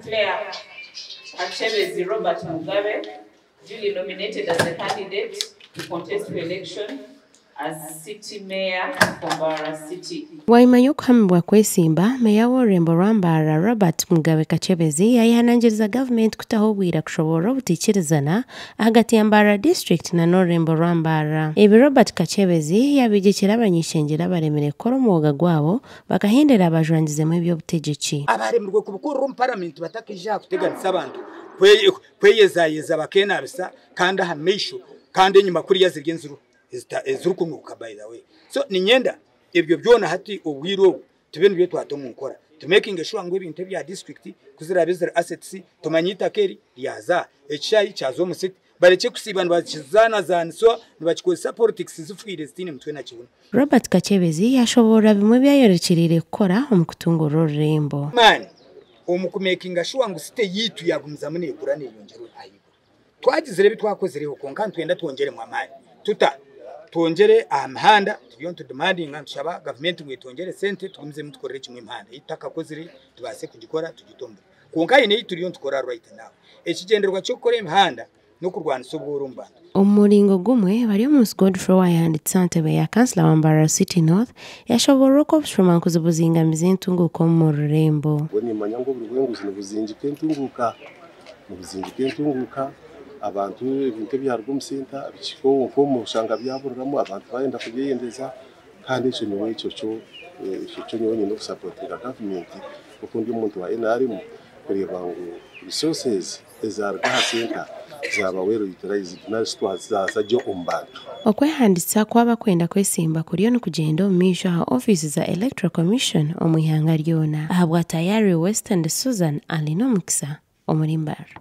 declare Kachebezi Robert Mugabe duly nominated as a candidate to contest for election as city mayor for Mbarara City. Bwanyima y'okuhamibwa kwesimba, Meeya w'orurembo rwa Mbarara, Robert Mugabe Kachebezi yayehanangiriza gavumenti kutaho obwira kushoboorora obutaikirizana ahagati ya Mbarara disiturikiti na n'orurembo rwa Mbarara. Ebi Robert Kachebezi yabigyekire abany'ishengyero abaremire kukora omwoga gwabo bakahendera bajwangizemu eby'obutegyeki. Abaremirwe kubikorera omu paramenti batakaija aha kuteganisa abantu kweyezayeza bakeenabisa kandi aha maisho kandi enyima kuriya ziri enziro ezirikunuuka by the way. So niinyenda ebyo byona hati obwire obu tube nibyo twata omu nkora tumekinge shuwa ngu ebintu ebya disiturikiti ku ziraabe ziri assets tumanye eitaka eri ryaza aha, ekishaayi kyaza omu city barekye kusiiba nibakizaanazaanisa nibakikozesa politics zifiire zitaine mutwe na kibuno. Robert Kakyebezi yashoboorora bimwe ebi ayorekyereire kukora omu kutunguura orurembo. Amaani omu kumekinga shuwa ngu city yaitu yagumizamu neekura neeyongyera ahaiguru. Twagizire ebi twakozireho kwonka nitwenda twongyeremu amaani. Tuta? Twongyere aha mihanda, turiyo nitudimandinga nitushaba gavumenti ngu etwongyere sente tugumizemu tukorere kimwe emihanda ei tutakakozire tubaase kugikora tugite omu buryo. Kwonka haine ei turiyo nitukora right now. Ekigyendererwa ky'okukora emihanda n'okurwanisa obworo omu bantu. Omu muringo gumwe, Baryomunsi Godfrey owaayehandiikisa aha ntebe ya kansila wa Mbarara City North yashoboorora oku obushomankuzi buzingamiza entunguuka omu rurembo. Mbwenu nimanya ngu oburi bw'enguzi nibuzingika entunguuka. Nibuzingika entunguuka, abantu ebintu ebyaruga omu senta bikihika nk'omu oshanga byaburiramu abantu bayenda kubyeyendeza kandi ekyo nyowe ekyo kyo ekyo kyo nyowe nyine okusapotinga gavumenti nk'oku ndi omuntu wa NRM kureeba ngu resources ezaruga aha senta zaaba well utilized nari shi zaaza gye omu bantu. Okwehandiikisa kw'abakwenda kwesimba kuriyo nikugyenda omu maisho aha ofiisi za Electoral Commission omu ihanga ryona. Ahabwa Tayari Western Susan Alinomukisa omuri Mbarara.